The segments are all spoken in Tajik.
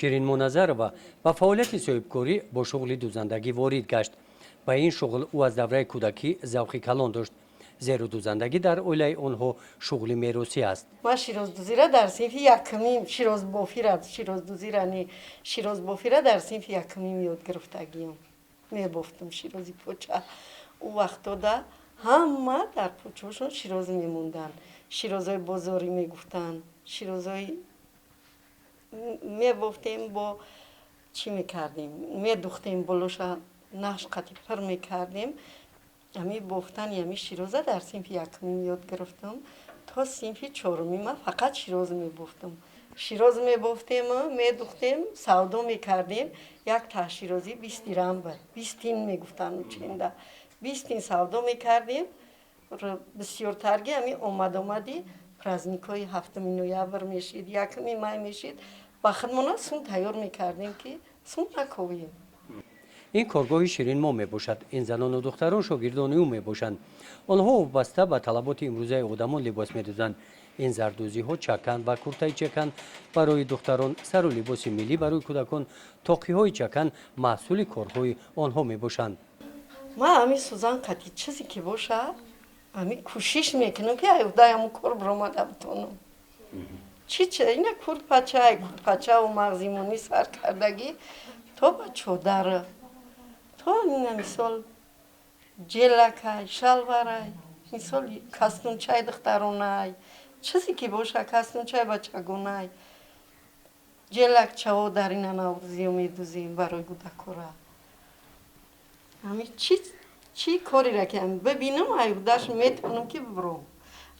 Ширинмо Назарова ба фаъолияти соҳибкорӣ бо шуғли дӯзандагӣ ворид гашт. Ба ин шуғл ӯ аз давраи кӯдакӣ завқи калон дошт, зеро дӯзандагӣ дар оилаи онҳо шуғли меросӣ аст. Ман широздӯзира дар синфи якумим, широзбофира, широздӯзира не, широзбофира дар синфи якумим ёд гирифтагиам. Мебофтам ширози поча. Ӯ вақтода ҳама дар почаҳошон широз мемонданд, широзҳои бозорӣ мегуфтанд, широзҳои мебофтем. Бо чӣ мекардем? Медухтем, болоша нақш қати пур мекардем. Ами бофтани ами широза дар синфи якумим ёд гирифтам. То синфи чорумӣ ман фақат широз мебофтам. Широз мебофтем, медухтем, савдо мекардем. Як таҳ широзӣ 20 дирам буд, 20 тин мегуфтанд ученда, 20 тин савдо мекардем. Бисёртарги ами омад-омади праздникҳои 7-уми ноябр мешид, 1-уми май мешид, ба худмона сум тайёр мекардем, ки сум наковем. Ин коргоҳи Ширинмо мебошад. Ин занону духтарон шогирдони ӯ мебошанд. Онҳо вобаста ба талаботи имрӯзаи одамон либос медӯзанд. Ин зардӯзиҳо, чакан ва куртаи чакан барои духтарон, сару либоси миллӣ барои кӯдакон, тоқиҳои чакан маҳсули корҳои онҳо мебошанд. Ман ҳами сӯзан қати чизе ки бошад, ҳами кӯшиш мекунам, ки ай уҳдаи ҳамун кор биромада битонам. Чи ина курпача, курпачаву мағзимонӣ сар кардагӣ то ба чодар, то ина мисол ҷелакай, шалварай, мисол кастунчаи духтаронай, чизе ки боша, кастунчаи бачагонай, ҷелакчаҳо дар ина наврӯзиё медӯзем барои кӯдакора. Ҳами чӣ кореро ки бибинам, ай уҳдаш метавонам, ки бибурам.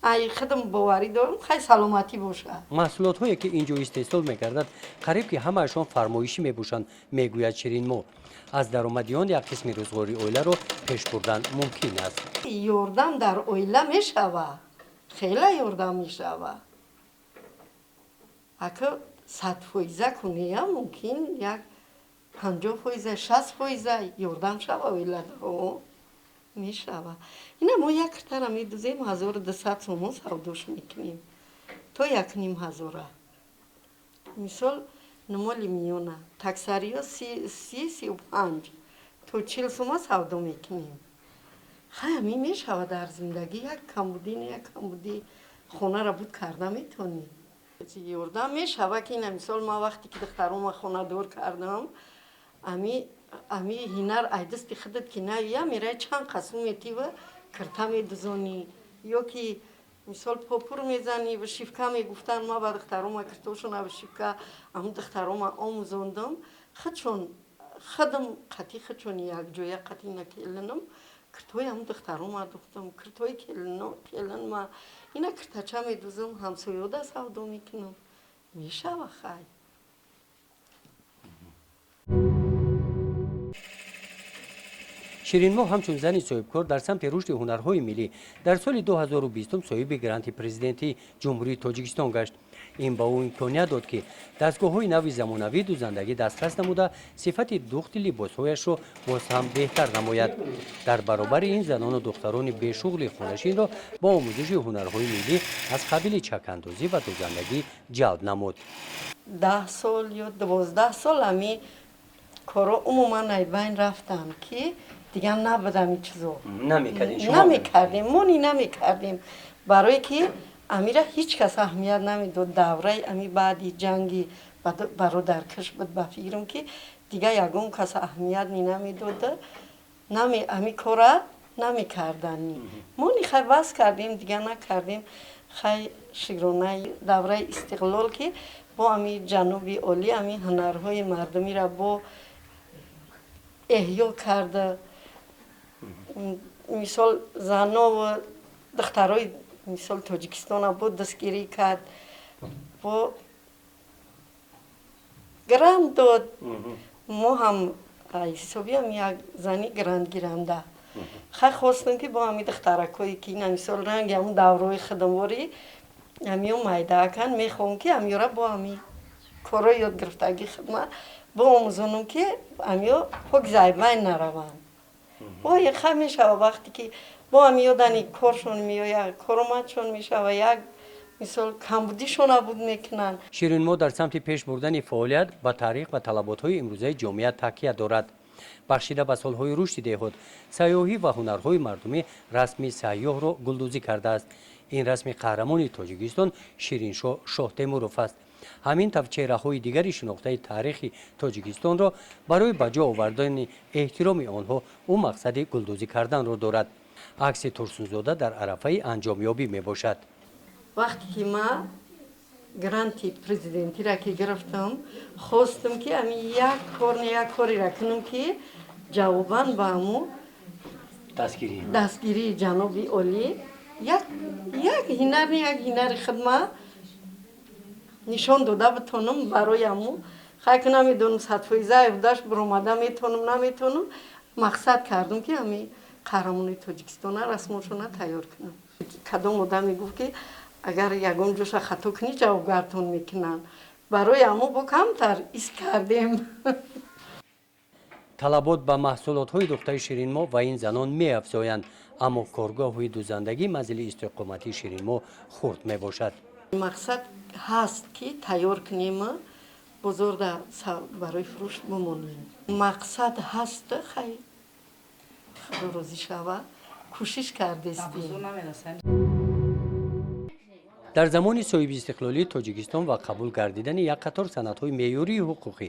Ай худам боварӣ дорам, хай, саломатӣ бошад. Маҳсулотҳое, ки ин ҷо истеҳсол мегардад, қариб ки ҳамаашон фармоишӣ мебошанд, мегӯяд Ширинмо. Аз даромади он як қисми рӯзғори оиларо пеш бурдан мумкин аст. Ёрдам дар оила мешавад, хеле ёрдам мешавад. Ака 100 фоиза кунея, мумкин як 50 фоиза, 60 фоиза ёрдам шава оиладо мешава. Ина мо як киртара медузем, 1200 сомон савдош мекунем, то 1500-а. Мисол, нумоли миёна таксариё 30, 35 то 40 сома савдо мекунем. Хай, ҳамин мешава, дар зиндагӣ як камбудӣ не, як камбудӣ хонаро буд карда метавонӣ. Ёрдам мешава, ки ина мисол ман вақте ки духтарома хонадор кардам, ами ҳунар ай дасти худат ки навия, мераи чанд қасм метива, кирта медузонӣ ё ки мисол попур мезанӣ, вышивка мегуфтанд. Ма ба духтарома киртошона вышивка ҳамун духтарома омӯзондам. Худшон, худам қатӣ худшон якҷоя қатӣ накелинам, киртои ҳамун духтарома духтам, киртои келинма. Ина киртача медузам, ҳамсоёда савдо мекунам, мешава, хай. Ширинмо ҳамчун зани соҳибкор дар самти рушди ҳунарҳои миллӣ дар соли 2020 соҳиби гранти президенти Ҷумҳурии Тоҷикистон гашт. Ин ба ӯ имконият дод, ки дастгоҳҳои нави замонавии дӯзандагӣ дастрас намуда, сифати духти либосҳояшро боз ҳам беҳтар намояд. Дар баробари ин, занону духтарони бешуғли хонашинро бо омӯзиши ҳунарҳои миллӣ аз қабили чакандозӣ ва дӯзандагӣ ҷалб намуд. 10 сол ё 12 сол ами корҳо умуман ай байн рафтанд, ки дигар набуд ами чизо. Намекардем, мони намекардем, барое ки амира ҳеҷ кас аҳамият намедод. Давраи ами баъди ҷанги бародаркаш буд, ба фикрам, ки дигар ягон кас аҳамият намедода, ами кора намекарданӣ. Мони хай, бас кардем, дигар накардем. Хай, шукронаи давраи истиқлол, ки бо ами ҷаноби олӣ ами ҳунарҳои мардумиро бо эҳё карда. Мисол, занову духтарои мисол Тоҷикистона бо дастгирӣ кард, бо грант дод. Мо ҳам ҳисобиам як зани грантгиранда. Хай, хостам, ки бо ҳами духтаракое, ки ина мисол ранги ҳамун даврои худамворӣ ҳамиё майдаакан, мехоҳам, ки ҳамёра бо ҳами корҳои ёдгирифтагии худма биомӯзонам, ки ҳамиё пок зайбайн нараванд. Ой, хай, мешава, вақте ки бо ҳами ёдани коршон меояд, коромадшон мешава, як Мисол, камбудишона буд мекунанд. Ширинмо дар самти пеш бурдани фаъолият ба таърих ва талаботҳои имрӯзаи ҷомеа такя дорад. Бахшида ба солҳои рушди деҳот, сайёҳӣ ва ҳунарҳои мардумӣ расми сайёҳро гулдӯзӣ кардааст. Ин расми қаҳрамони Тоҷикистон Шириншоҳ Шоҳтемуров аст. Ҳамин тавр, чеҳраҳои дигари шинохтаи таърихи Тоҷикистонро барои ба ҷо овардани эҳтироми онҳо ӯ мақсади гулдӯзӣ карданро дорад. Акси Турсунзода дар арафаи анҷомёбӣ мебошад. Вақте ки ман гранти президентиро ки гирифтам, хостам, ки ами як кор не, як кореро кунам, ки ҷавобан ба ҳаму дастгирии ҷаноби олӣ як як ҳунар не, як ҳунари худма нишон дода битонам. Барои ҳаму хай ки намедонам, 100 фоиза даш биромада метонам, наметонам, мақсад кардам, ки ҳами қаҳрамони Тоҷикистона расмошона тайёр кунам. Кадом одаме гуфт, ки агар ягон ҷоша хато кунӣ, ҷавобгартон мекунанд. Барои ҳамо бо камтар ис кардем. Талабот ба маҳсулотҳои духтари Ширинмо ва ин занон меафзоянд, аммо коргоҳи дузандагӣ манзили истиқоматии Ширинмо хурд мебошад. Мақсад ҳаст, ки тайёр кунем, бозорда барои фурӯш бимонем. Мақсад ҳаст, хай, Худо розӣ шава, кӯшиш кардестем. Дар замони соҳибистиқлолии Тоҷикистон ва қабул гардидани як қатор санадҳои меъёрии ҳуқуқӣ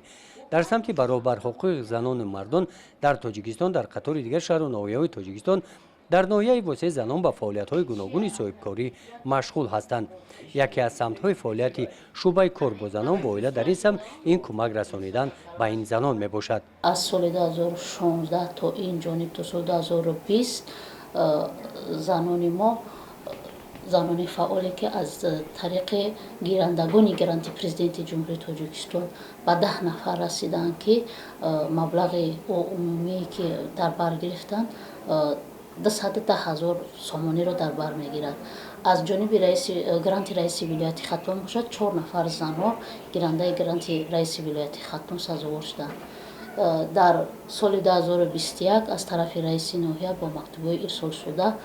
дар самти баробарҳуқуқи занону мардон дар Тоҷикистон, дар қатори дигар шаҳру ноҳияҳои Тоҷикистон, дар ноҳияи Восеъ занон ба фаъолиятҳои гуногуни соҳибкорӣ машғул ҳастанд. Яке аз самтҳои фаъолияти шӯъбаи кор бо занон ва оила дар ин самт ин кӯмак расонидан ба ин занон мебошад. Аз соли 2016 то ин ҷониб, то соли 2020, занони мо, занони фаъоле, ки аз тариқи гирандагони гранти Президенти Ҷумҳурии Тоҷикистон ба 10 нафар расиданд, ки маблағи умумие, ки дар бар гирифтанд, 210 000 сомониро дар бар мегирад. Аз ҷониби гранти раиси вилояти Хатлон бошад, чор нафар занҳо гирандаи гранти раиси вилояти Хатлон сазовор шуданд. Дар соли 2021 аз тарафи раиси ноҳия бо мактубҳои ирсолшуда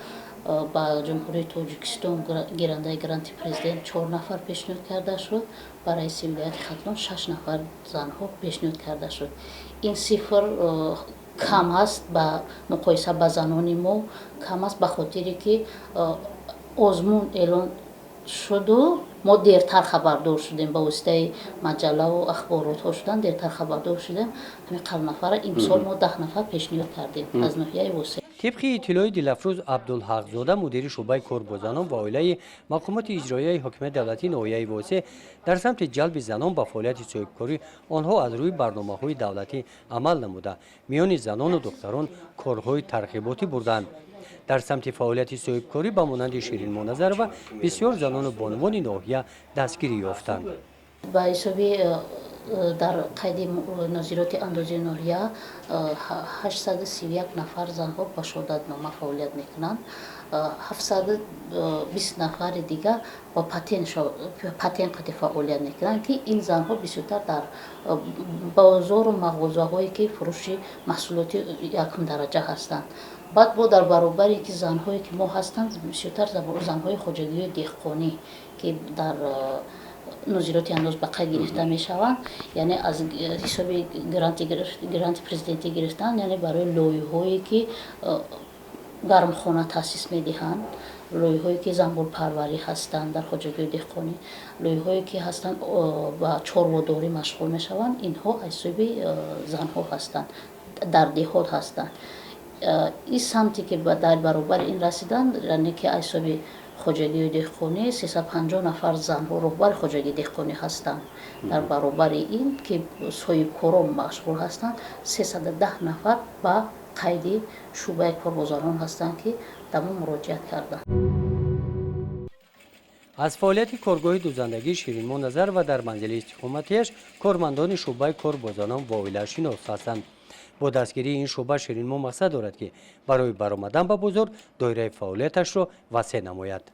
ба Ҷумҳурии Тоҷикистон гирандаи гранти Президент чор нафар пешниҳод карда шуд, ба раиси вилояти Хатлон шаш нафар занҳо пешниҳод карда шуд. Ин цифр кам аст, ба муқоиса ба занони мо кам аст, ба хотире ки озмун эълон шуду мо дертар хабардор шудем, ба воситаи маҷаллаву ахборотҳо шудан дертар хабардор шудем. Ҳамин қадр нафара имсол мо 10 нафар пешниҳод кардем аз ноҳияи Восеъ. Тибқи иттилои Дилафрӯз Абдулҳақзода, мудири шӯъбаи кор бо занон ва оилаи мақомоти иҷроияи ҳокимияти давлатии ноҳияи Восеъ, дар самти ҷалби занон ба фаъолияти соҳибкорӣ онҳо аз рӯи барномаҳои давлатӣ амал намуда, миёни занону духтарон корҳои тарғиботӣ бурданд. Дар самти фаъолияти соҳибкорӣ ба монанди Ширинмо Назарова бисёр занону бонувони ноҳия дастгирӣ ёфтанд. Ба ҳисоби дар қайди нозироти андози ноҳия 831 нафар занҳо ба шаҳодатнома фаъолият мекунанд, 720 нафари дигар ба патент қати фаъолият мекунанд, ки ин занҳо бисёртар дар бозору мағозаҳое, ки фурӯши маҳсулоти якум дараҷа ҳастанд. Баъд бо дар баробаре ки занҳое, ки мо ҳастанд, бисёртар занҳои хоҷагиҳои деҳқонӣ, ки дар нозироти андоз ба қайд гирифта мешаванд, яъне аз ҳисоби гранти президентӣ гирифтан, яъне барои лоиҳое, ки гармхона таъсис медиҳанд, лоиҳое, ки занбурпарварӣ ҳастанд дар хоҷагиҳои деҳқонӣ, лоиҳое, ки ҳастанд, ба чорводорӣ машғул мешаванд, инҳо аз ҳисоби занҳо ҳастанд, дар деҳот ҳастанд. Ин самте, ки дар баробари ин расиданд, яъне ки аз ҳисоби хоҷагии деҳқонӣ 350 нафар занҳо роҳбари хоҷагии деҳқонӣ ҳастанд. Дар баробари ин, ки соҳибкорон машғул ҳастанд, 310 нафар ба қайди шӯъбаи кор бо занон ҳастанд, ки ба мо муроҷиат карданд. Аз фаъолияти коргоҳи дузандагии Ширинмо Назарова дар манзили истиқоматиаш кормандони шӯъбаи кор бо занон ва оила шинос ҳастанд. Бо дастгирии ин шӯъба Ширинмо мақсад дорад, ки барои баромадан ба бозор доираи фаъолияташро васеъ намояд.